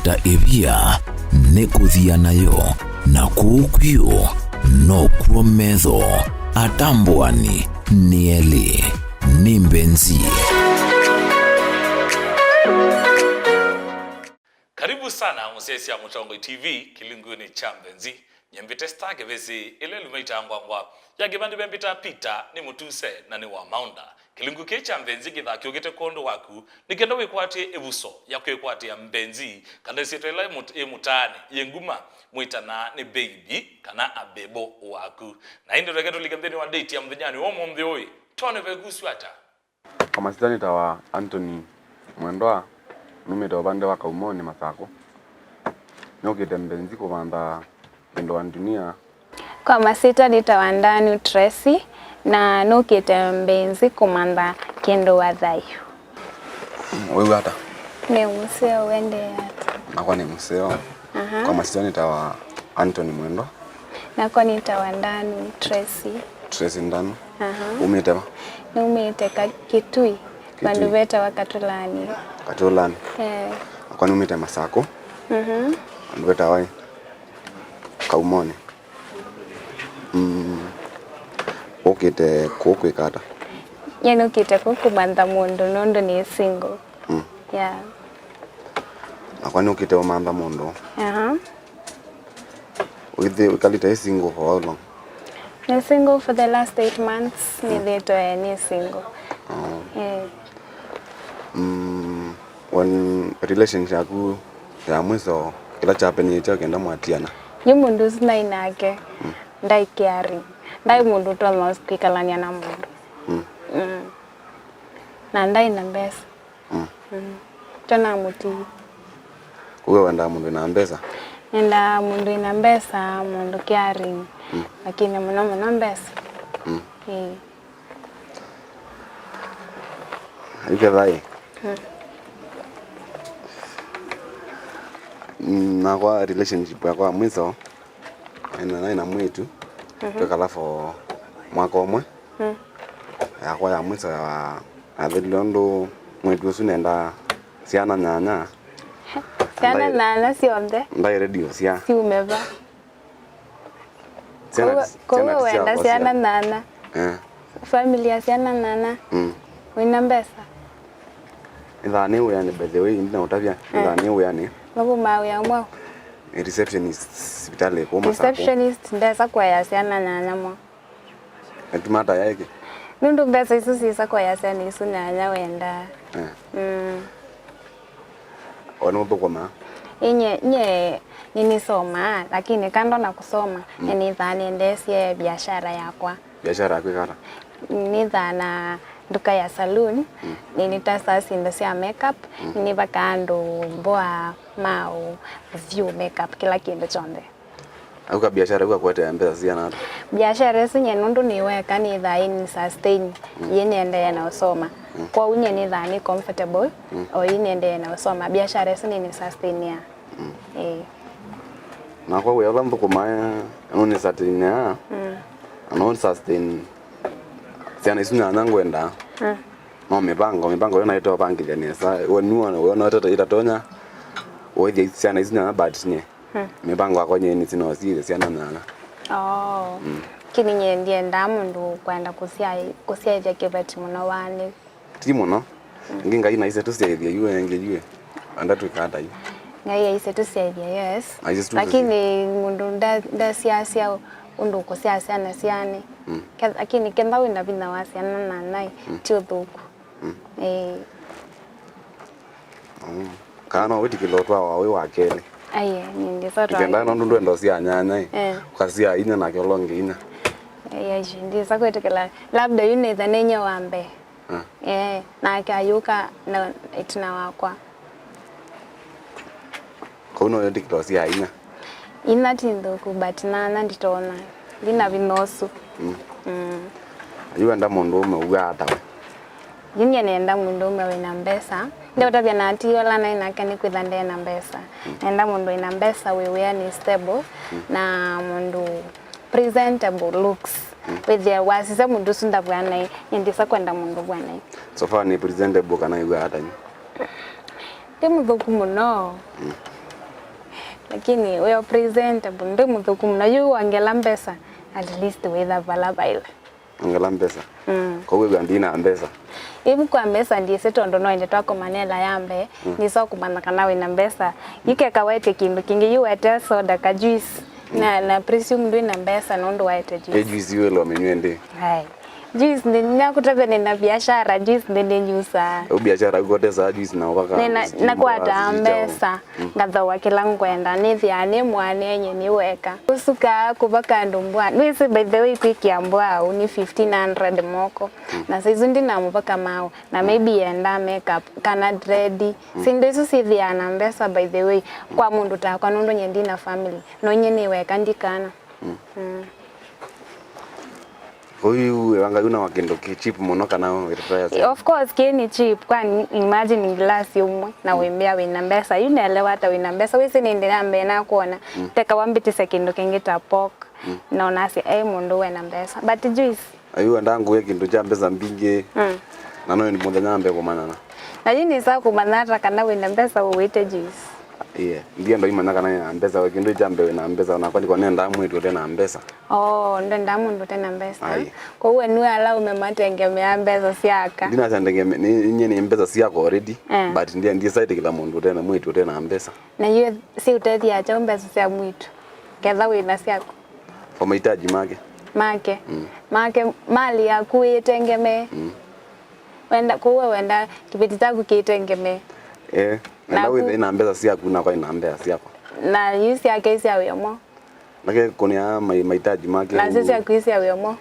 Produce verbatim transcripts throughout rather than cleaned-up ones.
Ta ĩvia nĩ kũthia nayo, na kũu kwĩũ nokw'o metho. Atambũani nĩ elĩ, nĩ Mbenzi. Karibu sana mũsyaĩĩsya Mũtongoi T V kĩlungunĩ kya Mbenzi. Nyie mbĩte Star Kĩvĩsĩ, ĩla ĩlumaĩte ngwangwa ya kĩvandĩ vembĩtaa Peter nĩ mũtuse na nĩ wa Maunda. Kĩlungu kĩĩ kya Mbenzi kĩthaa kĩũkĩte kwondũ waku, nĩ kenda wĩkwatĩe ĩvuso ya kwĩkwatĩa Mbenzi, kana ĩsyĩtwa ĩla ĩ mũt-, ĩ mũtaanĩ, yĩ nguma, mwĩtanaa nĩ baby kana a bebo waku. Na ĩndĩ tũeke tũlike nthĩnĩ wa date ya mũthenyanĩ wa ũmũnthĩ ũĩ, twone vekusw'a ata. Kwa masyĩtwa nĩtawa Anthony Mwendwa, numĩte ũvande wa Kaumonĩ, Masakũ. Nũkĩte Mbenzi kũmantha kĩndũ wa ndunia. Kwa masyĩtwa nĩtawa Ndanu Tracy, na nũkĩte Mbenzi kũmantha kĩndũ wa thayũ. Wĩw'a ata? Nĩ mũseo, wendee ata? Nakwa nĩ mũseo. Aha. Kwa masyĩtwa nĩtawa Anthony Mwendwa. Nakwa nĩtawa Ndanu Tracy. Tracy Ndanu. Aha. Umĩte va? Numĩte ka-, Kitui, Kitui, vandũ vetawa Katũlani. Katũlani. Eh. Nakwa numĩte Masakũ. Mhm. Vandũ vetawa Kaumonĩ. Mm. Ũkĩte kũu kwĩka ata? Nyie nũkĩte kũu kũmantha mũndũ nũndũ nĩ single. Mm. Yeah. Nakwa nũkĩte ũmantha mũndũ. Aha. Wĩthĩ-, wĩkalĩte wĩ single for how long? Nĩ single for the last eight months, nĩthĩĩtwe nĩ single. Oh. Eh. Mm, when relationship yaku ya mwiso, kĩla kyapenĩĩtye ũkenda mwatiana? Yu mũndũ ũsu naĩ nake, mm, ndaĩ caring. Ndaĩ mũndũ ũtonya kwĩkalany'a na mũndũ. Mm. Mm. Na ndaĩ na mbesa. Mm. Mm. Tena mũtii. Kuga wendaa mũndũ wĩna mbesa? Nendaa mũndũ wĩna mbesa, mũndũ caring. Mm. Lakini mũno mũno mbesa. Mm. Ĩĩ. Iketha ĩ. Mm. Mm, nakwa relationship yakwa ya mwiso, naĩ na, naĩ na mwĩĩtu, mhm, twekala for mwaka ũmwe. Mm. Yakwa ya mwiso ya, yathelile ũndũ mwĩĩtu ũsu nendaa syana nyanya. Syana nyanya syonthe? Ndaĩ ready ũsyaa. Syume va? Syana, kwoguo, kwoguo wenda syana nyanya? Eh. Family ya syana nyanya? Mm. Wĩna mbesa? Nĩthaa nĩ wĩanĩ, by the way, ndinaũtavya. Eh. Nĩthaa nĩ wĩanĩ. Mavumaa wĩa mwaũ? Nĩ receptionist sivitalĩ kũu Masakũ. Receptionist ndesa kũea syana nyanya mwa. Ĩtuma ata yaĩke? Nũndũ mbesa isu syĩsa kũea syana isu nyanya wendaa. Eh. Mm. O nũthũkũmaa? Ĩĩ, nyie, nyie nĩnĩsomaa, lakini kando na kũsoma, mm, nĩnĩthaa nĩendeesye biashara yakwa. Biashara ya kwĩka ata? Nĩthaa na nduka ya saloon, mm, nĩnĩtasaa syĩndũ sya makeup, mm, nĩnĩvakaa andũ mboa, mau, vyũ, makeup, kĩla kĩndũ kyonthe. Au ka biashara au kakũetea mbesa siana ata? Biashara ĩsu nyie nũndũ nĩ weka nĩthaa ĩnĩ sustain, mm, yĩ nĩendee na ũsoma. Mm. Kwoou nyie nĩthaa nĩ comfortable, mm, o yĩ nĩendee na ũsoma. Biashara ĩsu nĩ nĩ sustain ya. Mm. Ĩĩ. Nakwa wĩa ũla nthũkũmaa, no nĩ sustain ya. Mm. Na no nĩ sustain syana isu nyanya ngwenda. Mm. No mĩvango, mĩvango yo naĩte ũvangĩthya nesa. We nũona, we nũona ĩtatonya ũĩthya syana isu nyanya, but nyie. Hmm. Mĩvango yakwa nyie nĩ sino syĩthya syana nyanya. Oh. Mm. Lakini nyie ndiendaa mũndũ kwenda kũsya-, kũsyaĩthya kĩveti mũno wanĩ. Ti mũno. Mm. Ĩngĩ Ngai naisye tũsyaĩthye yu, ĩngĩ yu. Anda twĩka ata yu? Ngai aisye tũsyaĩthye, yes. Aisye tu. Lakini mũndũ nda-, ndasyaasya ũndũ ũkũsyaasya na syana. Mm. Ke-, lakini kenda wĩna vinya wa syana na naĩ, mm, ti ũthũku. Mm. Eh. Mm. Kana no wĩtĩkĩle ũtwawa wĩ wa kelĩ? Aye, nĩndĩsa ũtwawa. Kenda nũndũ ndwenda ũsyaa nyanya ĩ. Eh. Ũkasyaa inya nake ũla ũngĩ inya. Aye, aye, ndĩsa kwĩtĩkĩla. Labda yu nĩtha nĩ inya wa mbee. Ah. Eh, nake ayũka na ĩtina wakwa. Kau no wĩtĩkĩle ũsyaa inya? Inya ti nthũku, but nana nditonya. Ndina vinya ũsu. Mm. Mm. Yu wenda mũndũũme ũw'aa ata we? Yu nyie nenda mũndũũme wĩna mbesa. Ndeũtavya na ati ũla naĩ nake nĩkwĩtha nde na mbesa. Mm. Nenda mũndũ wĩna mbesa, wĩ wĩanĩ stable, mm, na mũndũ presentable looks. Mm. Wĩthĩe wasisya mũndũ ũsu ndavw'a naĩ, nyie ndĩsa kwenda mũndũ ũvw'a naĩ. So far nĩ presentable kana wĩw'aa ata yu? Ndi mũthũku mũno. Mm. Lakini we are presentable, ndĩ mũthũku mũno. Yu wongela mbesa, at least wĩtha vala vaĩle. Ongela mbesa. Mm. Kwa hiyo ndi na mbesa. Ivu kwa mbesa ndiĩsĩ tondũ no ende twakomanela ya mbee, mm, nĩsa kũmanya kana wĩna mbesa. Ikeka wete kĩndũ kĩngĩ, yu wete soda, ka juice. Mm. Na, na presume ndwĩ na mbesa nũndũ waete juice. E juice yu ĩlo menywe ndi. Hai. Juice ndi, nakũtavya nĩna biashara, juice ndi nĩnyusaa. U biashara ukotesa juice na uvaka. Nĩna, nakwataa mbesa, mm, ngathoa kĩla ngwenda, nĩthĩaa nĩ mwanenye nĩ weka. Kũsuka, kũvaka andũ mbwa. Nĩsĩ, by the way, kwĩkĩa mbwa au nĩ fifteen hundred moko. Mm. Na saizi ndina mũvaka mau. Na maybe enda makeup, kana dread. Mm. Syĩndũ isu syĩthĩaa na mbesa, by the way. Kwa mũndũ takwa, nũndũ nye ndina family. No nye nĩ weka, ndi kana. Mm. Mm. Ũyu wanga yuna wa kĩndũ kĩ cheap mũno kana wĩtataya sana? Of course, kĩ nĩ cheap. Kwa ni-, imagine glass ũmwe na wĩmbĩa wĩna mbesa. Yu naelewa hata wĩna mbesa. Wĩsĩ nĩ ndĩ na mbee na kuona. Mm. Teka wambĩtĩse kĩndũ kĩngĩ ta pork. Mm. Na ũnasya, "Eh, mũndũ wĩna mbesa." But juice. Ayu enda ngũe kĩndũ kya mbesa mbingĩ. Mm. Na no nĩ mũthenya ambe kũmanyana. Na yu nĩsa kũmanya ata kana wĩna mbesa ũwĩte juice? Yeah. Ndienda imanya kana nĩna mbesa, we kĩndũ kya mbee wĩna mbesa, nakwa niko nenda mwĩtu ũte na mbesa. Oh, ndenda mũndũ ũte na mbesa. Ai. Kwa hiyo nĩ ala ume mategemea mbesa syaka. Ndinasya ndegemea, ni, nye nĩ mbesa syakwa already, eh, but ndiye, ndiye side kila mũndũ ũte na mwĩtu ũte na mbesa. Na yu si ũtethya kyaũ mbesa sya mwĩtu? Ketha wĩna syaku. Kwa mahitaji make. Make. Mm. Make, mali yaku ĩtengemee. Mm. Wenda, kwa hiyo wenda kĩveti kyaku kĩtengemee. Eh, na naku wĩthĩe na mbesa syaku nakwa ina mbesa syakwa. Na yu syake sya wĩomo. Nake kũnĩa mai-, mahitaji make. Na syo syaku sya wĩomo.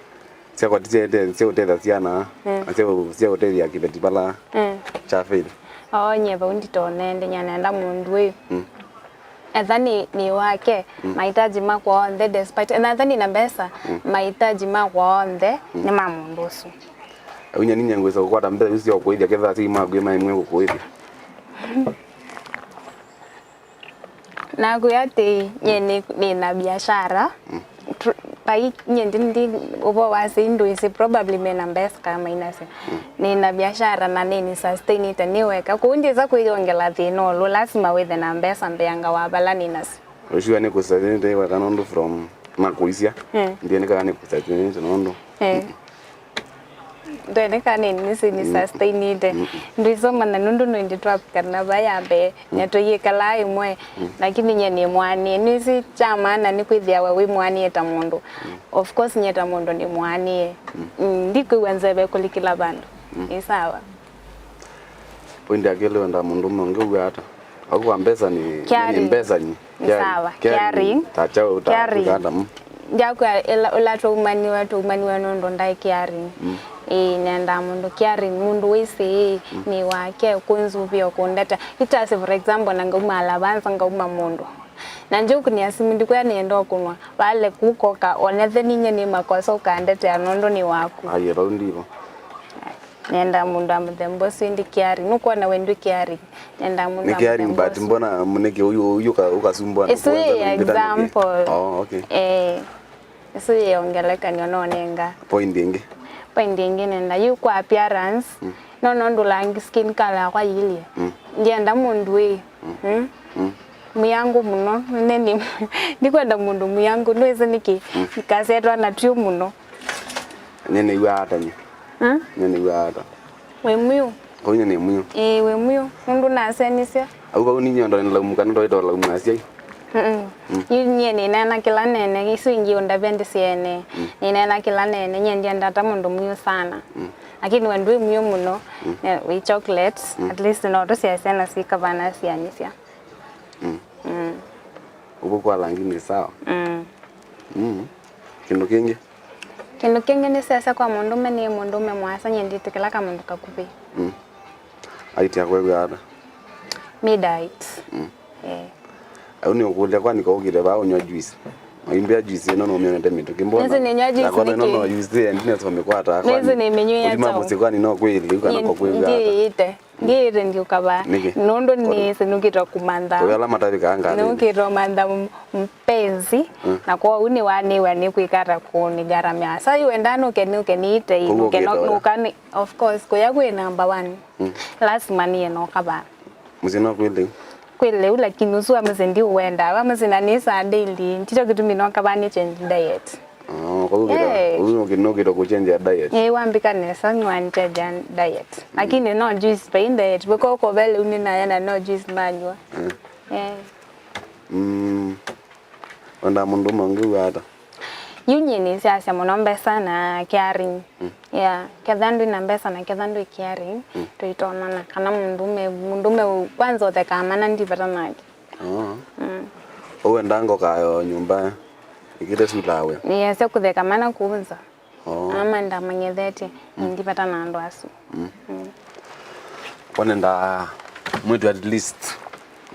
Syakwa ti sya ũte-, sya ũtethya syana, mm, na sya ũ-, sya ũtethya kĩveti vala, mm, kya fail. Oo, nye vau nditone, ndi nyanenda mũndũ ĩ. Mm. Etha nĩ, nĩ wake, mm, mahitaji makwa onthe, despite, na etha nĩ na mbesa, mm, mahitaji makwa onthe, mm, nĩ ma mũndũ ũsu. Awinya ninya ngwĩsa kũkwata mbesa isu sya ũkũĩthya ketha ti makwĩ maimwe kũkũĩthya. Nakwĩa atĩ, nye nĩ, nĩ na biashara. Mm. Tr-, pai, nye ndi, ndi, ũvoo wa sei ndwĩsĩ, probably mena mbesa kana mainasyo. Mm. Nĩ na biashara na nĩ nĩ sustainĩte nĩ weka. Kũu ndyĩsa kwĩyongela thĩna ũlũ, lasima wĩthe na mbesa mbeanga wa vala nĩ nasyo. Ũsua nĩ kũsustainĩte weka nũndũ from nakũisya. Mm. Ndiye nĩ kana nĩ kũsustainĩte nũndũ. Eh. Mm. Ndoneka nĩ nĩsĩ nĩ sustainĩte. Ndwĩsoma na nũndũ no ĩndĩ twavika na va ya mbee, na tũyĩkalaa ĩmwe, lakini nye nĩ mwaanie. Nĩsĩ kya maana nĩ kwĩthĩawa wĩ mwaanie ta mũndũ. Of course, nye ta mũndũ nĩ mwaanie. Mm, ndikwĩw'a nzeve kũlikĩla vandũ. Nĩ sawa. Point ya kelĩ wenda mũndũme ũngĩ ũw'a ata? Au kwa mbesa nĩ, nĩ caring. Mbesa nĩ. Nĩ sawa. Caring. Ta chao, ta caring. Kanda, mm. Ndyakwa ĩla, ũla twaumaniwe, twaumaniwe nũndũ ndaĩ caring. Mm. Ĩĩ, nenda mũndũ caring, mũndũ wĩsĩ, ĩĩ, mm, nĩ wake, kũnzuvia, kũndeta. Itase, for example, na ngauma alavanza, ngauma mũndũ. Na nje ũkũnia simu, ndikwĩa nĩenda ũkũnwa. Vale kukoka, onethe ninye nĩ makosa ũkandetea nũndũ nĩ waku. Aye, vau ndivo. Nenda mũndũ wa mũthemba ũsu, ĩndĩ caring. Nũkwona we ndwĩ caring. Nenda mũndũ wa mũthemba ũsu. Nĩ caring, but mbona nĩkĩ ũyu, ũyu ũka-, ũkasumbwa na kwanza nĩ example. Oh, okay. Eh, ĩsu yĩ ngelekany'o nonenga. Point ĩngĩ. Point ĩngĩ nenda yu kwa appearance. Mm. No, no ndũlangi skin color yakwa yilie. Mm. Ndienda mũndũ ĩ. Mm. Mm. Mm. Mũyangũ mũno. Nene, ndikwenda mũndũ mũyangũ. Nĩwĩsĩ nĩkĩ? Mm. Nikasetwa na tyu mũno. Nye nĩw'aa ata nye? Hmm? Nye nĩw'aa ata? Wĩ mwiũ? Kau nye nĩ mwiũ. Ĩĩ, wĩ mwiũ. Nũndũ nasenisye. Au vau ninye ndo nĩlaumu kana ndoĩtwa laumu asyai? Mm-mm. Mm. Yu nyie nĩneena kĩla nene, isu ingĩ ũndavya ndĩsyene. Mm. Nĩneena kĩla nene, nyie ndiendata mũndũ mwiũ sana. Mm. Lakini we ndwĩ mwiũ mũno, mm, eh, wĩ chocolate, mm, at least no tũsyae syana sikavana syanisya. Mm. Mm. Ũvũ kwa langi nĩ sawa. Mm. Mm. Kĩndũ kĩngĩ? Kĩndũ kĩngĩ nĩsyaasya kwa mũndũme, nĩ mũndũme mũasa, nyie nditĩkĩla kamũndũ kakuvĩ. Mm. Height yaku ĩw'aa ata? Mid height. Mm. Eh. Au nĩ ũkũlya kwani kaũkĩte vaa ũnywa juice? Maimbĩa juice ĩno nũmĩonete mĩtũkĩ mbona? Nĩsĩ nĩnywa juice nĩkĩ? Nĩsĩ nĩmĩnywĩe. Ũthima mũsyĩ kwani no kwĩlĩ kana ko kwĩw'aa ata? Ndiĩte. Ndiĩte ndiũka vaa. Nĩkĩ? Nũndũ nĩsĩ nũkĩte kũmantha. Kũyala matavĩkaa ngalĩnĩ. Nũkĩte ũmantha m-, mpenzi, mm, na kwoou nĩwanĩw'a nĩkwĩka ata kũnĩgaramĩa. Sa yu wendaa nũke, nũke nĩĩte ĩ, nũke no-, nũka nĩ, of course, kũya kwĩ number one. Mm. Lasima nĩye noka vaa. Mũsyĩ no kwĩ lĩu? Kwĩ lĩu, lakini ũsu wa mũsyĩ ndiũwenda. Wa mũsyĩ na nĩsaa daily, ndito kĩtumi noka vaa nĩ change diet. Oh, kwa hiyo ukita, Eh. Kwa hiyo ukita, ukita kuchange diet. Ĩĩ, wambĩka nesa, nĩwanĩtethya diet. Lakini no juice vai diet. Wĩko ũko ve lĩu nĩnaya na no juice manywa. Eh. Eh. Mm. Wenda mũndũ ũmwe ũngĩ wĩw'a ata? Yu nyie nĩsiasya mũno mbesa na caring. Mm. Yeah, ketha ndwĩ na mbesa na ketha ndwĩ caring, mm, tũitonana. Kana mũndũme, mũndũme kwanza ũthekaa mana ndivata nake. Oh. Mm. Ũwenda ngokayo nyũmba ĩkĩte sulawe. Nĩyese kũtheka mana kũu nza. Oh. Ama ndamanyethetye, mm, ndivata na andũ asu. Mm. Mm. Wanenda mwĩtu at least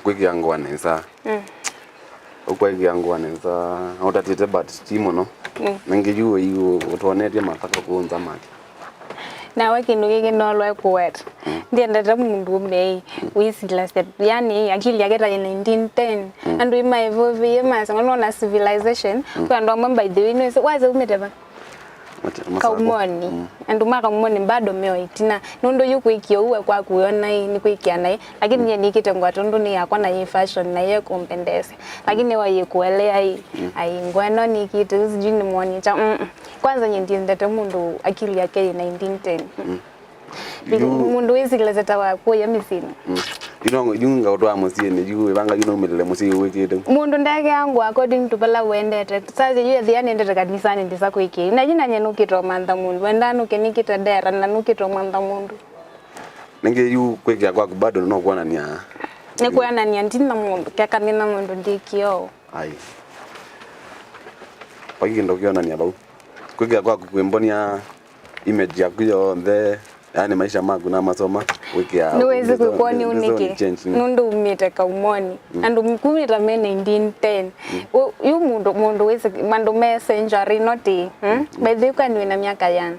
kwĩkĩa ngũa nesa. Mm. Ũkwĩkĩa ngũa nesa, ũtatĩte but ti mũno. Mm. Nangĩ yu ũtwonetye matako kũũ nza make. Nawe kĩndũ kĩngĩ nolwe kũweta. Mm. Ndiendete mũndũ ũmei wĩsilasya, yani akili yake ta nineteen ten. Mm. Andũ imaevovie masema nona civilization. Mm. Kwa andũ amwe by the way, nĩwĩsĩ, waze umĩte va? Mate-, masako. Kaumoni. Mm. Andũ ma Kaumoni bado meo itina. Nũndũ yu kwĩkia ũu we kwaku wĩona ĩ, nĩ kwĩkia naĩ. Lakini nyie nĩkĩte ngũa tondũ nĩ yakwa na yĩ fashion na yĩ kũmbendesya. Lakini wa yĩ kũelea ĩ, mm, ai, ngũa ĩno nĩkĩte, sijui nĩ mwoni cha, mm, mm. Kwanza nyie ndiendete mũndũ akili yake yĩ nineteen ten. Mm. Yu- Mũndũ wĩsileseta wa kuya mĩsyĩnĩ. Mm. Yu no, yu ngaũtwaa mũsyĩnĩ, yu ĩvanga yu naumĩlĩle mũsyĩ yu wĩkĩte. Mũndũ ndekea ngũa according to vala wendete. Sasa yu ethĩa nendete kanisanĩ ndisa kwĩkĩa. Na yu nanye nũkĩte ũmantha mũndũ. Wenda nũke nĩkĩte ndera na nũkĩte ũmantha mũndũ. Nĩngĩ yu kwĩkĩa kwaku bado no kuonania. Nĩ kuonania ndi na mũndũ, keka nĩ na mũndũ ndĩkĩoo. Ai. Vai kĩndũ kĩonania vau. Kwĩkĩa kwaku kwĩmbonia image yaku yonthe, yani maisha maku na masoma, wĩkĩa. Nĩwĩsĩ kwĩkwoni unĩkĩ? Change nĩ nũndũ umĩte Kaumoni. Mm. Andũ kumĩta me nineteen ten. Mm. U- yu mũndũ, mũndũ wĩsĩ, mandũ me century not ĩ. Mm? Mm. By the way, kwani wĩna myaka yana?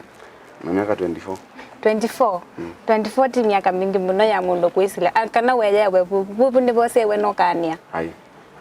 Na myaka twenty-four. Twenty-four? Mm. Twenty-four ti myaka mingĩ mũno ya mũndũ kwĩsila. A, kana weyewe vu, vu, vu nĩvo sewe nokania. Ai.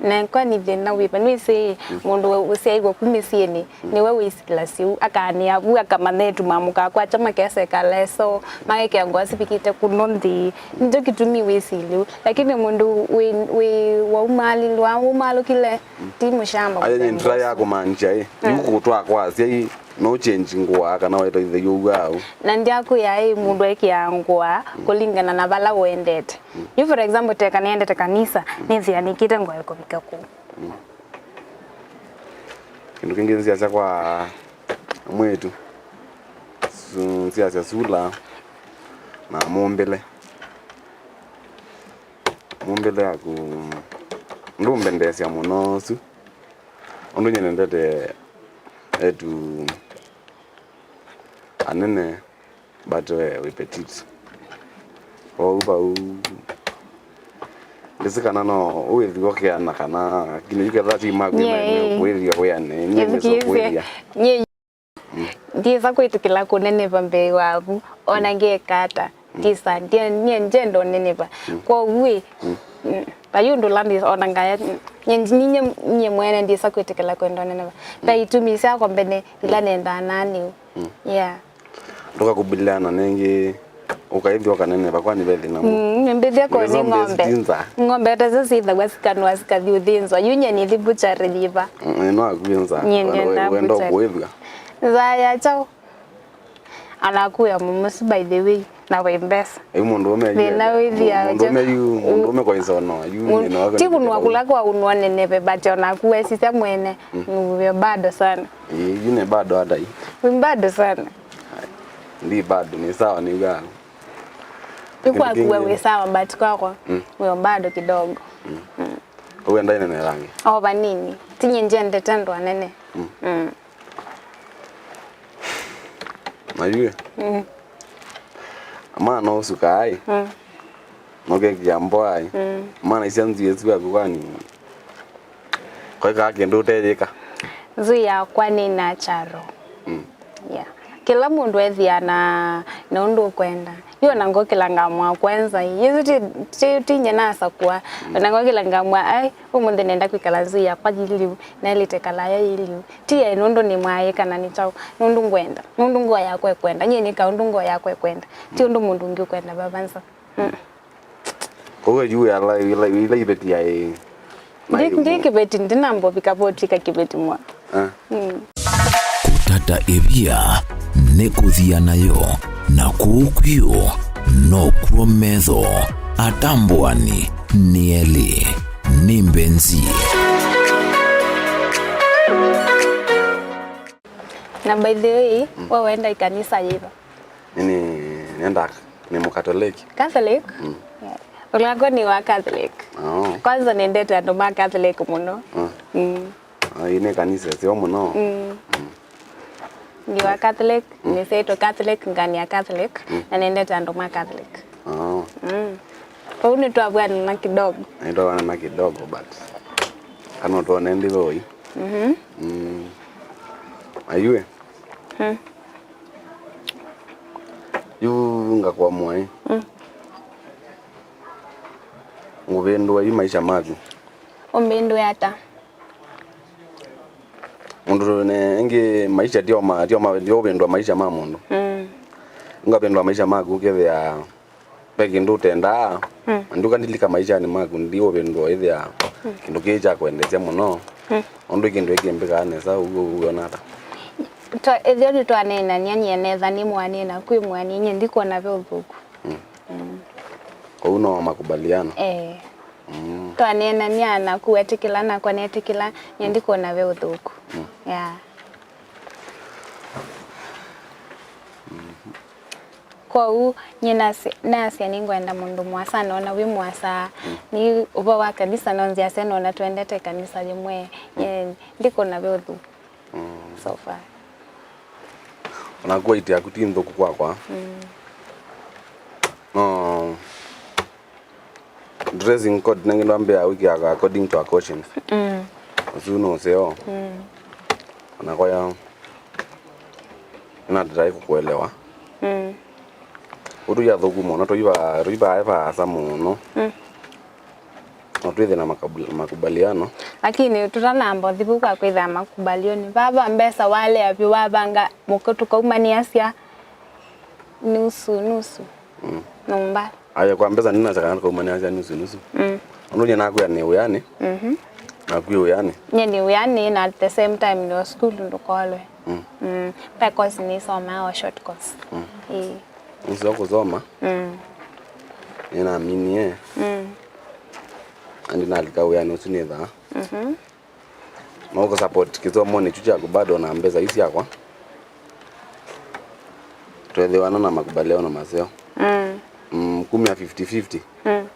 Na kwani thĩna wĩva? Nĩwĩsĩ mũndũ ũsyaĩwe ku mĩsyĩnĩ, nĩwe wĩsila syĩu, akanĩa vu, akamanya ĩtu mamũka kwakya makeseka leso, magekea ngũa sivikĩte kũno nthĩ. Nĩkyo kĩtumi wĩsili ũu. Lakini mũndũ wĩ, wĩ waumaalilwa, umaalũkile, ti mũshamba. Ayo nĩ mũthemba ndra ya ũsu kũmaanisha ĩ. Mm. Yu kũtwaa kwa asyai, no change ngũa kana weta ithei ũu au. Na ndyakwĩa ĩ mũndũ ekĩaa ngũa kũlingana na vala wendete. Yu for example, teka nĩendete kanisa, nĩthĩa nĩkĩte ngũa ĩkũvika kũu. Kĩndũ kĩngĩ nĩsiasya kwa mwĩĩtu, su- nĩsiasya sula na mũmbĩle. Mũmbĩle yaku ndũmbendeesya mũno ũsu. Ũndũ nyie nendete etu anene, but we wĩ petite. Kwoou vau ndĩsĩ kana no wĩthĩwe ũkeana kana kinya yu ketha ti maku. Nyie, ĩ. Wĩthĩwe wĩane, nyie nĩsĩ kwĩthĩa. Nyie ndisa kwĩtĩkĩla kũneneva mbee waku, ona ngeka ata. Ndisa, ndie-, nyie ndyenda ũneneva. Kwoou ĩ, mm, ta yu ndũla ndisa, ona ngaya, nyie, nyie, nyie mwene ndisa kwĩtĩkĩla kwenda ũneneva. Ve itumi syakwa mbene ila nendaa naniu. Yeah. Ndũkakubaliana na ĩngĩ, ũkaĩthwa ũkaneneva, kwani ve thĩna mũ? Mm, mbĩthya ko nĩ ng'ombe. Ng'ombe tazo syĩthagwa sikanwa sikathi ũthĩnzwa. Yu nyie nĩthi butchery yiva. Mm, no akuĩ nza. Nyie ndyenda butchery. Wenda kũĩthwa. Nza ya chao. Anakuya mũmũsu by the way, na wĩ mbesa. Yu mũndũũme yu. Thĩna wĩthĩa mũndũũme yu, mũndũũme kwa isono, yu nyina wake ti kũnwa kũla kwa ũnwa neneve, but onaku wesisya mwene, mm, nũvyo bado sana. Ĩ, yu nĩ bado hata yu. Wĩ bado sana. Ai, ndi bado, nĩ sawa nĩ wao. Yu kwaku we wĩ sawa, but kwakwa, mm, wĩ bado kidogo. Mm. Mm. Ũwenda ĩnene rangi? O vanini. Ti nyie ndyendete andũ anene. Mm. Mm. Na yu ĩ? Mm. Maana ũsukaa ĩ? Mm. Nũkekĩa mboa ĩ? Mm. Maana isya nzui ĩsu yaku kwani? Kwĩkaa kĩndũ ũteyĩka. Nzui yakwa nĩ natural. Mm. Yeah. Kĩla mũndũ ethĩaa na, na ũndũ ũkwenda. Yu ona ngokĩla ngamwa kwanza, Yesu ti, ti, ti nye nasakua. Mm. Ona ngokĩla ngamwa, ai, ũmũnthĩ nenda kwĩkala nzui yakwa yiliu, naĩlĩte kalaya yiliu. Ti yaĩ nũndũ nĩ mwaĩ kana nĩ kyaũ, nũndũ ngwenda, nũndũ ngoo yakwa ĩkwenda. Nyie nĩka ũndũ ngoo yakwa ĩkwenda. Ti ũndũ mũndũ ũngĩ ũkwenda vava nza. Mm. Koguo yu ya la, la, la iveti ya ĩ. Ndi, ndi kĩveti, ndinamba ũvika votw'ĩka kĩveti mwa. Ah. Mm. Kũtata ĩvia nĩ kũthia nayo, na kũu kwio nokw'o metho atambũani nĩ elĩ. Nĩ mbenzi. Na by the way, mm, we wenda ikanisa yĩva? Nini nenda nĩ Mkatoliki. Catholic? Mm. Yeah. Ũlakwa nĩ wa Catholic. Oh. Kwanza nendete andũ ma Catholic mũno. Mm. Mm. Ah, ine kanisa sio mũno. Mm. Mm. Nĩ wa Catholic, mm, nĩsyaĩtwe Catholic, ngania Catholic, mm, na nendete andũ ma Catholic. Oh. Mm. Kwoou nĩtwavwana na kidogo. Nĩtwavwana na kidogo, but kana tuone ndivoi. Mhm. Mm. Ayue. Mm. Yu ngakwa mwai. Mm. Ngũvĩndũa yu maisha maku. Ũmbĩndũe ata? Mũndũ ne ĩngĩ maisha tio ma tio ma tio ũvĩndũa maisha ma mũndũ. Mm. Ngavĩndũa maisha maku ũkethĩa ve kĩndũ ũtendaa. Mm. Na nduka ndilika maishanĩ maku ndi ũvĩndũa ĩthĩa, mm, kĩndũ kĩĩ kya kwendeesya mũno. Mm. Ũndũ kĩndũ ĩkĩmbĩkaa nesa ũguo ũwĩona ata? Twa ĩthyo nĩtwaneenania nyie netha nĩ mwanie na kwĩ mwanie nyie ndikwona ve ũthũku. Mm. Mm. Kwoou no makubaliano. Eh. Mm. Twaneenania naku wetĩkĩla nakwa netĩkĩla nyie ndikwona ve ũthũku. Mm. Yeah. Kwoou nyie nasya nasya nĩngwenda mũndũ mũasa noona wĩ mũasa. Mm. Nĩ ũvoo wa kanisa no nzĩasya noona twendete kanisa yĩmwe. Nyie ndikwona ve ũthũku. Mm. So far. Ona quality yaku ti nthũku kwakwa. Mm. No dressing code nengĩ ndwambĩa wĩkĩaga according to our questions. Mm. Ũsu nĩ ũseo. Mm. Ona kwaya nĩnatĩtaĩ kũkũelewa. Mm. Ũtũi athũku mũno tũiva tũivae vaasa mũno. Mm. Na twĩthĩ na makabul- makubaliano. Lakini tũtanamba ũthi vu kwa kwĩthĩa makubalioni vava mbesa walea vyũ wavanga mũko tũkaumanĩasya nusu nusu. Mm. Nyũmba. Aya kwa mbesa nĩnasya kana tũkaumanĩasya nusu nusu. Mm. Ũndũ nyie nakwĩa nĩ wĩanĩ. Mhm. Naku wĩ wĩanĩ. Nyie nĩ wĩanĩ na at the same time nĩ o sukulu ndũkolwe. Mm. Mm. Pe course nĩsomaa o short course. Mm. Ĩĩ. Nĩsio kũsoma. Mm. Nĩnaminie. Mm. Na ndinalika wĩanĩ ũsu nĩthaa. Mhm. Nũkũsupport kĩsomonĩ kyu kyaku bado na mbesa ii syakwa. Twethĩwana na makubaliano maseo. Mm. Mm, kumya fifty fifty. Mm.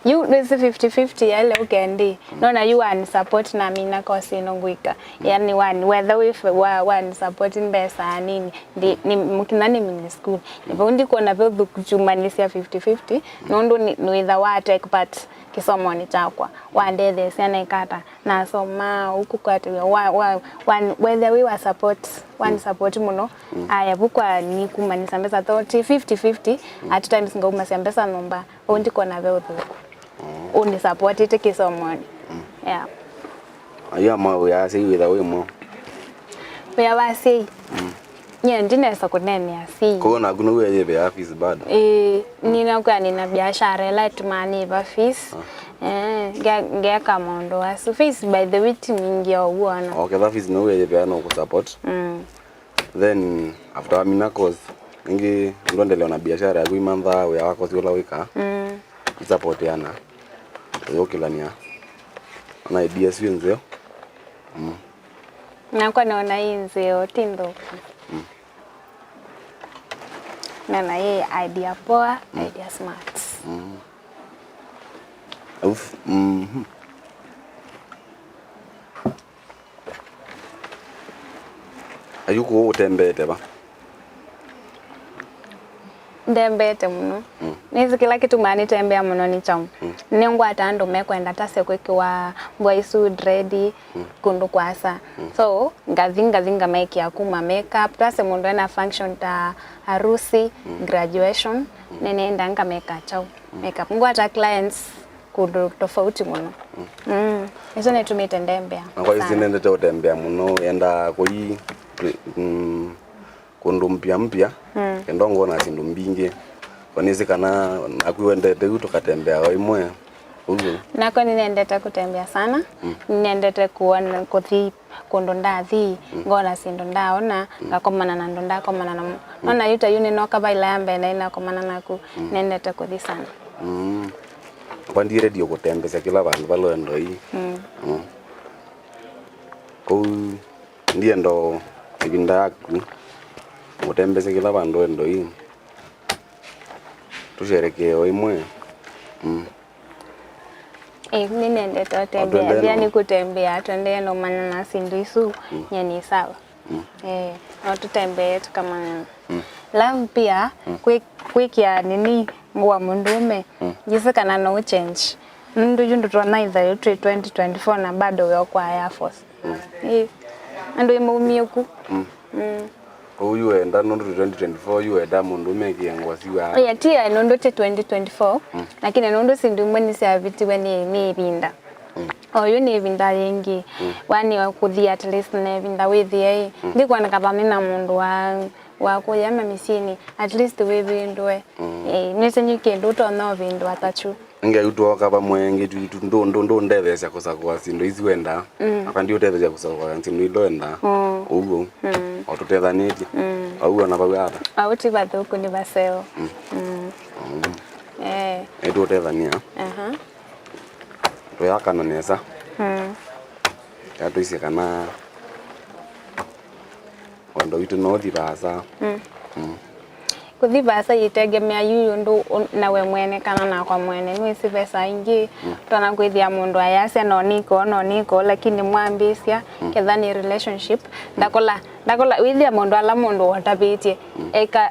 Yu ndwĩsĩ fifty fifty yaĩle ũke ndĩ. Mm. Nona yu wani support na mina kosi ĩno ngwĩka. Mm. Yani wani whether wĩ f- wa wani support mbesa nini. Ndi ni mũkinya nĩ mini school. Nĩ vau ndikwona ve ũthũku kyumanĩsya fifty fifty. Mm. Nũndũ nĩ- nĩwĩtha wa take part kĩsomonĩ kyakwa. Wandetheesya neka ata? Nasomaa ũu kũkwatĩw'a wa, wa, wa, wethĩa wĩ wa support, wani support mũno. Mm. Aya vu kwa nikumanĩsya mbesa though ti fifty fifty, at times ngaumasya mbesa nyũmba, ũu ndikona ve ũthũku. Mm. Ũni support ĩte kĩsomonĩ. Mm. Yeah. Ayu ama wĩa asyai wĩtha wĩ mo. Wĩa wa asyai. Mm. Nyie ndinesa kũneenea fees. Kwoou naku nĩw'o wĩyĩvĩaa fees bado? Ĩĩ, nĩnakwĩa nĩna biashara ĩla ĩtumaa nĩva fees. Ah. Eh, nge- ngeeka maũndũ asu. Fees by the way ti mingi o w'o ona. O ketha fees nĩw'o wĩyĩvĩaa no kũsupport. Mm. Then after wamina course, ĩngĩ ndwendelea na biashara yaku imanthaa wĩa wa course ũla wĩkaa. Mm. Isupport ana. Yũkĩlania. Ona ideas yu nzeo. Mm. Nakwa nona ĩ nzeo, ti nthũku. Mm. Nona ĩ idea poa, mm, idea smart. Mm. Uf, mhm. Ayu kũũ ũtembeete va? Ndembeete mũno. Mm. Nĩsĩ kĩla kĩtumaa nĩtembea mũno nĩ kyaũ? Mm. Nĩngwata andũ mekwenda tase kwĩkĩwa mbwa isu, dread, mm, kũndũ kũasa. Mm. So, ngathi, ngathi ngamaĩkĩa kuma makeup. Tase mũndũ ena function ta harusi, mm, graduation, mm, nĩnenda ngameka kyaũ? Mm. Makeup. Ngwata clients kũndũ tofauti mũno. Mm. Mm. Ĩsu nĩtumĩte ndembea. Na kwa isi sana. Nendete ũtembea mũno, endaa kũi, mm, kũndũ mpya mpya, mm, kenda ngona syĩndũ mbingĩ. Nĩsĩ kana naku wendete yu tũkatembea o ĩmwe. Ũguo. Nakwa nĩnendete kũtembea sana. Mm. Nĩnendete kuona, kũthi kũndũ ndathi, mm, ngona syĩndũ ndaona, mm, ngakomana na andũ ndakomana namo. Mm. Nona yu ta yu nĩnoka vaila ya mbee na inakomana naku, mm, nendete kũthi sana. Mm. Kwa ndi ready kũtembesya kĩla vandũ vala wendo ii. Mm. Mm. Kũu ndienda ĩvinda yaku, ngũtembesye kĩla vandũ wendo ii. Tũsherekee o ĩmwe. Mm. Eh, nĩnendete ũtembea. Twendee. Ndia no nĩ kũtembea, twendee no manya na syĩndũ isu, mm, nye nĩ sawa. Mm. Eh, no tũtembee tũkamanyana. Mm. Love pia, mm, kwĩ-, kwĩkĩa nini ngũa mũndũũme, mm, njĩsĩ kana no change. Nũndũ yu ndũtonya ĩtha yu twĩ twenty twenty-four na bado wĩokwaa Air Force. Mm. Ĩĩ. Andũ ĩmaumie ku. Mm. Mm. Ũu yu wenda nũndũ twĩ twenty twenty-four yu wenda mũndũ mekĩe ngũa siwa. Ĩĩ, ti ya nũndũ ti twenty twenty-four, mm, lakini nũndũ syĩndũ imwe nĩsyavĩtiwe nĩ, nĩ ĩvinda. Mm. Oyu nĩ ĩvinda yĩngĩ. Mm. Wani kũthi at least na ĩvinda wĩthĩe ĩ. Mm. Ndikwona kana nĩ na mũndũ wa, wa kũyama mĩsyĩnĩ. At least wĩvĩndũe. Mm. Ĩĩ, nĩsĩ nĩ kĩndũ ũtonya ũvĩndũa ta kyu. Ngai twooka vamwe, ngai tu, tu, ndũ, ndũ, ndũndetheesya kũsakũa syĩndũ isu wendaa. Mm. Nakwa ndiũtetheesya kũsakũa syĩndũ ila wendaa. Mm. Ũu ũu. Mm. O tũtethanĩtye. Mm. Ũu ona vau ata. Au ti vathũku, nĩ vaseo. Mm. Mm. Mm. Eh. Nĩtũũtethania. Aha. Tũyakana nesa. Mm. Ĩla tũisye kana wendo witũ no ũthi vaasa. Mm. Mm. Kũthi vaasa yĩtegemea yu ũndũ ũ-, nawe mwene kana nakwa mwene. Nĩwĩsĩ ve saa ingĩ, mm, ũtonya kwĩthĩa mũndũ ayasya no nĩko, no nĩko, lakini mwambĩĩsya, mm, ketha nĩ relationship, ndakola, ndakola, wĩthĩa mũndũ ala mũndũ watavĩtye, mm, eka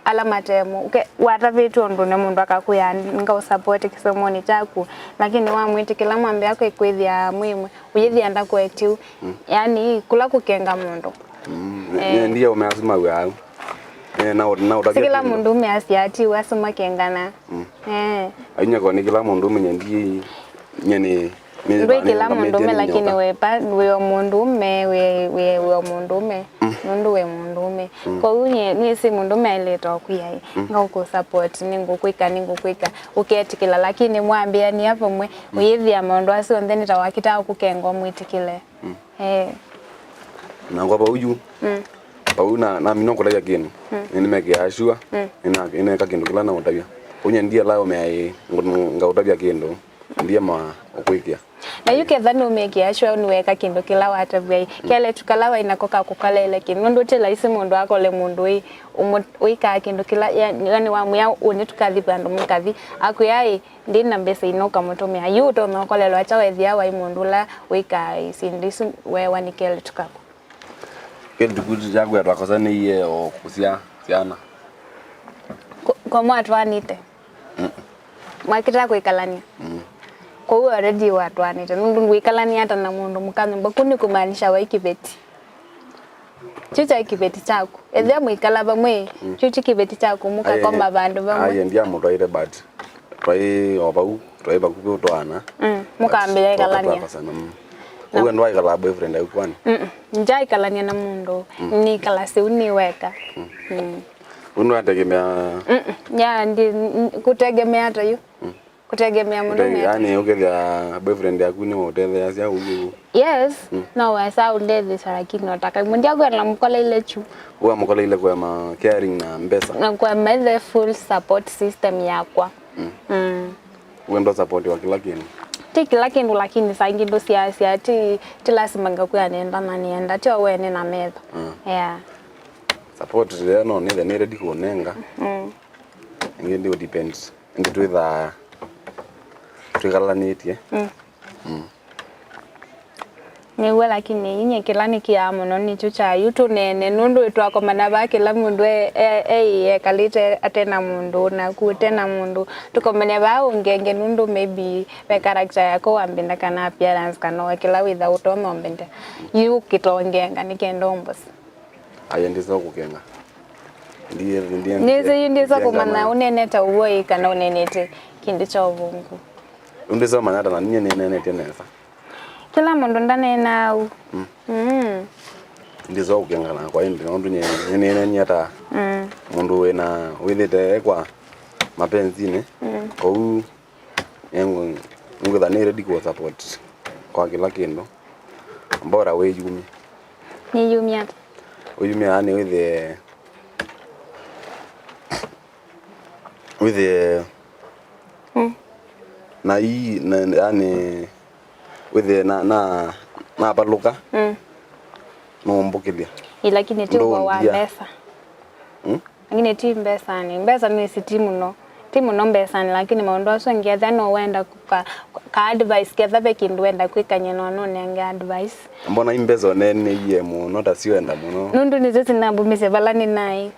ala matemo. Ũke-, watavĩtwe ũndũ nĩ mũndũ akakwĩa, "Ngaũsupport kĩsomonĩ kyaku," lakini wamwĩtĩkĩla mwambĩa kwĩ-, kwĩthĩa mwĩmwe, ũyĩthĩa ndakũetiu. Mm. Yaani, kũla kũkenga mũndũ. Mm. Eh. Nye ndiye ũme asu mawĩaa. Eh, na ũt-, na ũtavya si kĩla kĩndũ. Mũndũ ũme asya ati, asu makengana. Mm. Eh. Ainya kwa nĩ kĩla mũndũ ũme nye ndiye, nye nĩ Ndwĩ kĩla mũndũũme, lakini wĩ pa, wĩ o mũndũũme, wĩ, wĩ, wĩ o mũndũũme, mm, nũndũ wĩ mũndũũme. Mm. Kwoou nyie, nĩsĩ mũndũũme aĩlĩte o kwĩa ĩ, mm, ngaũkũsupport, nĩngũkwĩka, nĩngũkwĩka, ũketĩkĩla, lakini mwambĩanĩa vamwe, mm, ũyĩthĩa maũndũ asu onthe nĩ ta wakĩtaa kũkenga ũmwĩtĩkĩle. Mm. Eh. Na ngwa vau yu, mm, vau na, namina ũkũtavya kĩndũ, mm, nĩnĩmekĩaa sure, mm, nĩna-, nĩneka kĩndũ kĩla naũtavya. Ũnyie ndiela ũmea ĩ, ngũ-, ngaũtavya kĩndũ, ndiema ũkwĩkĩa. Na yu ketha nũmĩkĩa sure nĩweka kĩndũ kĩla watavw'a ĩ, mm, kelĩtu kala waĩ nako kakũkoleile kĩndũ. Nũndũ ti laisi mũndũ akole mũndũ ĩ, ũmũ-, ũikaa kĩndũ kĩla, ya-, yani wamwĩa ũnĩ tũkathi vandũ mũkathi, akwĩa ĩ, ndi na mbesa ino ũkamũtũmĩa. Yu ũtonya ũkolelwa kyaũ ethĩa waĩ mũndũ ũla ũikaa ĩ, syĩndũ isu weewa nĩ kelĩtu kaku? Kelĩtu kĩu kyakwĩa twakosanĩie o kũsyaa syana. Ko-, ko mwatwaanĩte? Mm. Mwakĩtaa kwĩkalany'a? Mm. Kwoou already watwaanĩte, nũndũ ndwĩkalany'a ata na mũndũ mũka nyũmba, kũu nĩ kũmaanisha waĩ kĩveti. Kyu kyaĩ kĩveti kyaku. Ethĩa mwĩkala vamwe, mm, kyu kyu kĩveti kyaku, mũkakomba vandũ vamwe. Aye, ndiamũtwaĩte, but twaĩ o vau, twaĩ vakuvĩ ũtwaana. Mm, mũkambĩĩa ĩkalany'a. Twakasana, mm. Na ũguo ndwaĩkalaa boyfriend aku kwani? Mm-mm. Ndyaikalany'a na mũndũ, mm, nĩkala syĩu nĩ weka. Mm. Mm. Ũu nĩwategemea? Mm-mm. Ya, ndi, n-, kũtegemea ata yu? Mm. Kũtegemea mũno. Kũte-, nĩ ata? Yaani, ũkethĩa boyfriend yaku nĩwe ũtetheeasya ũu? Yes, mm, no wesa ũndethesya, lakini o ta kaimwe ndyakwenda mũkoleile kyu. Ũu amũkoleile kũema caring na mbesa? Na kũema the full support system yakwa. Mm. Mm. Wendo support wa kĩla kĩndũ? Ti kĩla kĩndũ, lakini saa ingĩ ndũsiasya, ti, ti lasima ngakwĩa nenda na nĩenda, ti o wene na metho. Mm. Yeah. Support ĩla no nĩthe nĩ ready kũnenga. Mm. Ĩngĩ ndi depends. Ĩndĩ twĩthaa twĩkalanĩtye. Mm. Mm. Nĩw'o, lakini inye kĩla nĩkĩaa mũno nĩkyo kya yu tũneene, nũndũ twakomana vaa kĩla mũndũ e, e, e, ekalĩte ate na mũndũ, naku ũte na mũndũ. Tũkomane vaa ũngenge nũndũ maybe ve character yakwa wambenda kana appearance kana o kĩla wĩtha ũtonya ũmbenda. Yu kĩtongenga nĩ kenda ũmbosa. Aye, ndĩsa kũkenga. Ndiye, ndiye, nĩsĩ yu ndĩsa kũmanya ũnenete ũw'o ĩ kana ũnenete kĩndũ kya ũvũngũ. Yu ndĩsa ũmanya ata na ninyie nĩnenete nesa. Kĩla mũndũ ndaneenaa ũu. Mm. Mm. Ndĩsa kũkenga nakwa ĩndĩ nũndũ nyie nĩneenanie ata, mm, mũndũ wĩna wĩthĩte ekwa mapenzinĩ. Mm. Kwoou nĩngwĩtha nĩ ready kũ support kwa kĩla kĩndũ. Bora wĩyumye. Nĩyumye ata? Wĩyumye, yaani wĩthĩe, wĩthĩe Mm. na ii, na, yaani wĩthĩe na, na, navalũka. Mm. Nũmbũkĩlya. Ĩ, lakini ti ũvoo wa Ndũndia. Mbesa. Mm? Lakini ti mbesanĩ. Mbesa nĩsĩ ti mũno. Ti mũno mbesanĩ, lakini maũndũ asu angĩ, ethĩa no wenda ka, ka advice, ketha ve kĩndũ wenda kwĩkany'a, no nũnenge advice. Mbona i mbesa ũneeneie mũno ta siwenda mũno? Nũndũ nĩsyo sinambumisye vala nĩnaĩ.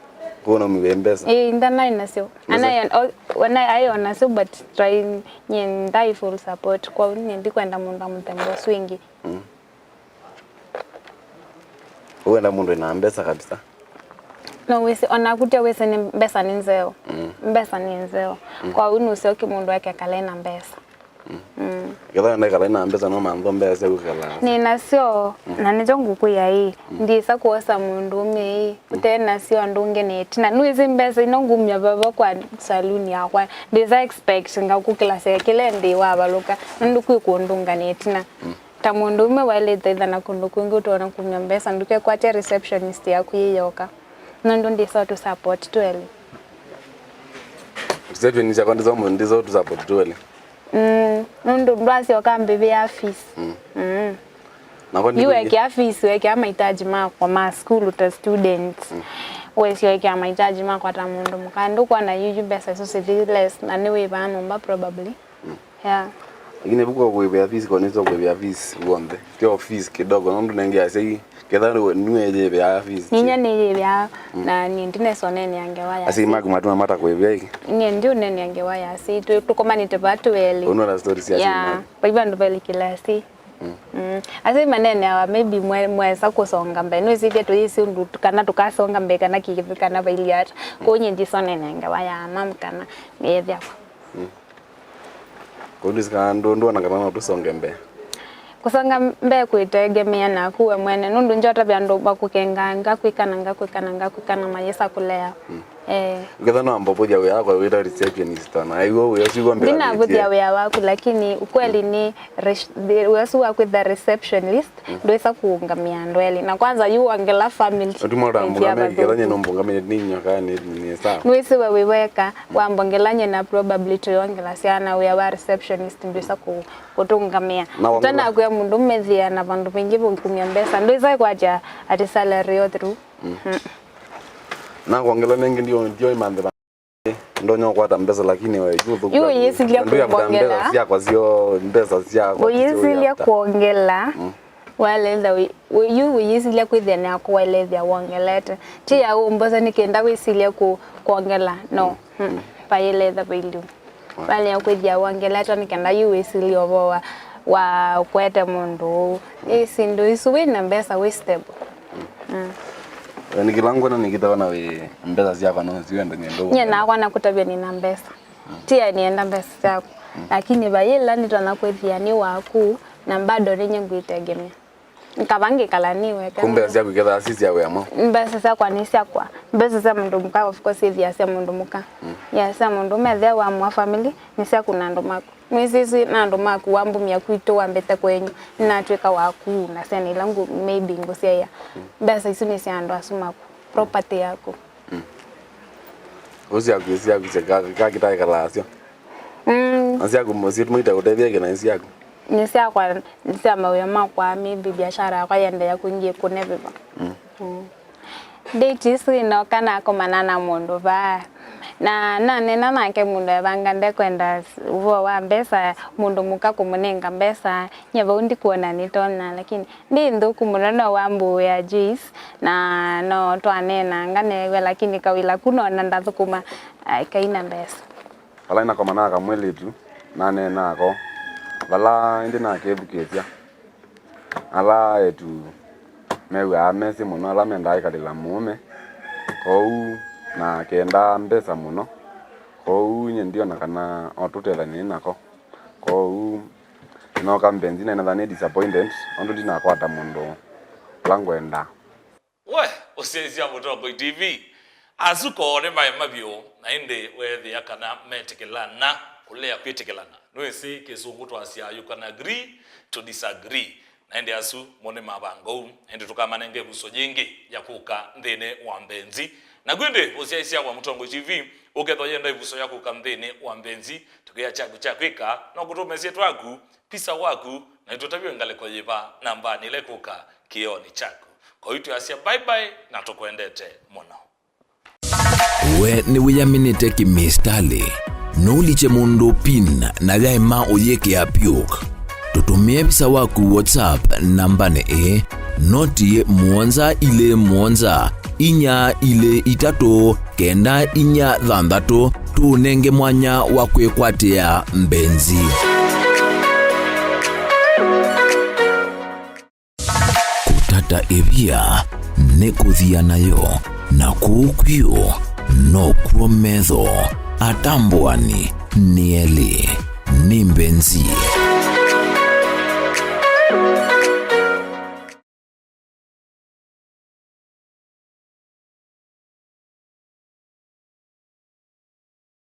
Kũu naumiw'e mbesa? Ĩĩ, ndanaĩ nasyo. Mbesa? Anaĩ, o, anaĩ, aĩ o nasyo, but twaĩ, nyie ndaĩ full support. Kwoou nyie ndikwenda mũndũ wa mũthemba ũsu ĩngĩ. Mm. Ũenda mũndũ ena mbesa kabisa. No wĩsĩ, ona kutya wĩsĩ nĩ mbesa nĩ nzeo. Mm. Mbesa nĩ nzeo. Mm. Kwoou nũseo kĩ mũndũ ekekale na mbesa. Mm. Mm. Ketha wenda ekala na mbesa no mantho mbesa sya kwĩkala. Nĩ nasyo, mm, na nĩkyo ngũkwĩa ĩ, mm, ndisa kwosa mũndũ ũme ĩ, mm, ũte nasyo andũ ngene ĩtina. Nũĩsĩ mbesa ino ngumya vava kwa saluni yakwa. Ndisa expect ngakũkĩla sekĩle ndĩ wavalũka. Nũndũ kwĩ kũndũ ngane ĩtina. Mm. Ta mũndũũme waĩlĩte ĩtha na kũndũ kwingĩ ũtonya kumya mbesa, ndũkekwatya receptionist yaku yĩ yoka. Nũndũ ndĩsa ũtũ support twelĩ. Receptionist yakwa ndĩsa ũmũ-, ndĩsa ũtũ support twelĩ. Mm, nũndũ ndwasyoka mbĩvĩa fees. Mm. Mm. Nakwa yu ndĩkũi- wekea fees, wekea mahitaji makwa ma school ta student. Mm. Wesyo wekea mahitaji makwa ta mũndũ mũka. Ndũkwona yuyu mbesa isu sithi less na nĩwĩvaa nyũmba probably. Mm. Yeah. Lakini vuko kwĩvĩa fees kwa nizo kwĩvĩa fees w'onthe. Tio fees kidogo, nũndũ nenge asyai, ketha nĩwe yĩvĩa fees. Ninya nĩyĩvĩa, mm, na nĩ ndinesonene ya ngewa ya asyai maku matuma mata kwĩvĩa iki. Niĩ ndi ũnene ya ngewa ya asyai, tũ-, tũkomanĩte vaa twelĩ. Ũnona story sya asyai maku. Yeah. Kwa hivyo andũ velikĩla asyai. Mm. Mm. Asyai maneneawa maybe mwe-, mwesa kũsonga mbee. Nũĩsĩthya tũyĩsĩ ũndũ kana tũkasonga mbee kana kĩkĩvĩ kana vailye ata. Kwoou nyie ndisonene ya ngewa ya mama kana nĩyethĩa. Mm. Kũndĩsĩ kana ndũ-, ndũona kana no tũsonge mbee? Kũsonga mbee kwĩtegemea naku we mwene, nũndũ njotavya andũ makũkenganga kwĩkana, ngakwĩkana, ngakwĩkana, mayĩsa kũlea. Mm. Eh. Ngetha no ambo kũthya wĩa wakwa wĩta receptionist, na aiw'o wĩa ũsu w'o mbee ndinavũthya wĩa waku, lakini ukweli, mm, ni res-, the-, wĩa ũsu wa kwĩtha receptionist, mm, ndwĩsa kũũngamĩa andũ elĩ. Na kwanza yu wongela family. Ũtuma ũtambũngamĩa ngetha nyie nũmbũngamĩe nĩ nyoka nĩ, nĩ sawa. Nĩwĩsĩ we wĩ weka, wambongelany'e na probably tũyongela syana wĩa wa receptionist ndwĩsa kũ-, kũtũngamĩa. Na wongela- Ũtanakwĩa mũndũ ũmethĩa na vandũ vaingĩ vũkumya mbesa. Ndwĩsa kwatya ati salary yo through. Mm. Mm. Na kwongela nengĩ ndio, ndio imanthe va-, ndonya kwata mbesa lakini we, yu thũku. Yu ũyĩsilya kũmbongela. Mbesa syakwa syo, mbesa syakwa. Ũyĩsilya kwongela. Mm. Waelethya wĩ-, wĩ-, yu wĩyĩsilya kwĩthĩa nĩ akũelethya wongelete. Ti ya ũmbosa nĩ kenda wĩsilye kũ-, kwongela. No. Mm. Mm. Vaelethya vailyu. Valea kwĩthĩa wongelete nĩ kenda yu wĩsilye ũvoo wa, wa ũkwete mũndũ ũũ. Ĩ syĩndũ isu wĩ na mbesa wĩ stable. Mm. Nĩ kĩla ngwona nĩ kĩtawa na wĩ mbesa syakwa no siwenda nyendo. Nyie nakwa nakũtavya nĩ na mbesa. Ti ya nĩenda mbesa syaku. Mm. Lakini vayĩla nĩtonya kwĩthĩa nĩ waku, na bado nĩnye ngwĩtegemea. Nkava ngĩkala nĩ weka. Kũ mbesa syaku ikethaa si sya wĩa mwa? Mbesa syakwa nĩ syakwa. Mbesa sya mũndũ mũka, of course, ithia sya mũndũ mũka. Mm. Yeah, sya mũndũ ũme ethĩa wamũa family, nĩ syaku na andũ maku. Nĩsĩ isu na andũ maku wambumya kwitũ wambĩte kwenyu, nĩnatw'ĩka waku na syana ila ngũ-, maybe ngũsyaĩa. Mm. Mbesa isu nĩ sya andũ asu maku. Property yaku. Mm. Ũu syaku, syaku, sya ka, ka kĩtaĩkalaa syo. Mm. Na syaku, syo tũmaita ũtethya kĩna syaku. Nĩ syakwa, nĩ sya mawĩa makwa, maybe biashara yakwa yendeea kwingĩ kũnevĩva. Mm. Mm. Date isu inoka nakomana na mũndũ vaa. Na nanena nake mũndũ evanga ndekwenda s-, ũvoo wa mbesa, mũndũ mũka kũmũnenga mbesa, nye vau ndikwona nĩtonya, lakini Ndi nthũku mũno, no wambũĩa juice, na no twaneenanga neew'a, lakini kawĩla ku nona ndathũkũma, ai, kaina mbesa. Vala nĩnakomana na kamwĩlĩtu, naneenaa ko, vala ĩndĩ nakethukĩĩsya. Ala eĩtu mew'aa mesĩ mũno, ala mendaa ĩkalĩla mũũme, kwoou na kendaa mbesa mũno, kwoou nyie ndiona kana o tũtethanĩe nako. Kwoou nooka mbenzi nenetha nĩ disappointed, nũndũ ndinakwata mũndũ ũla ngwendaa. We, ũsyaisya Mũtongoi T V, Asu koo nĩmaema vyũ, na ĩndĩ weethĩa kana metĩkĩlana kũlea kwĩtĩkĩlana. Nĩwĩsĩ kĩsũngũ twasya, "You can agree to disagree." Na ĩndĩ asu mo nĩ mavanga ũu, ĩndĩ tũkamanenga ĩvuso yĩngĩ ya kũka nthĩnĩ wa mbenzi. Naku ĩndĩ ũsyaĩĩsya wa Mũtongoi T V, ũkethwa yenda ĩvuso ya kũka nthĩnĩ wa mbenzi, tũkĩa kyaku kya kwĩka, no kũtũmesye twaku, pisa waku, na ĩtũtavye ngalĩko yĩva nambanĩ ĩla ĩkũka kĩonĩ kyaku. Kwa hiyo twasya bye bye na tũkwendete mũno. We nĩwĩyaminĩte kĩmĩsitalĩ? Nũlikye mũndũ pin na yaema ũyĩkĩa PUK. Tũtũmĩe visa waku WhatsApp nambanĩ ĩĩ, noti mũonza ilĩ mũonza, inya ilĩ itatũ, kenda inya thanthatũ, tũũnenge mwanya wa kwĩkwatĩa mbenzi. Kũtata ĩvia nĩ kũthia nayo, na kũu kwĩũ nokw'o metho. Atambũani nĩ elĩ, nĩ mbenzi.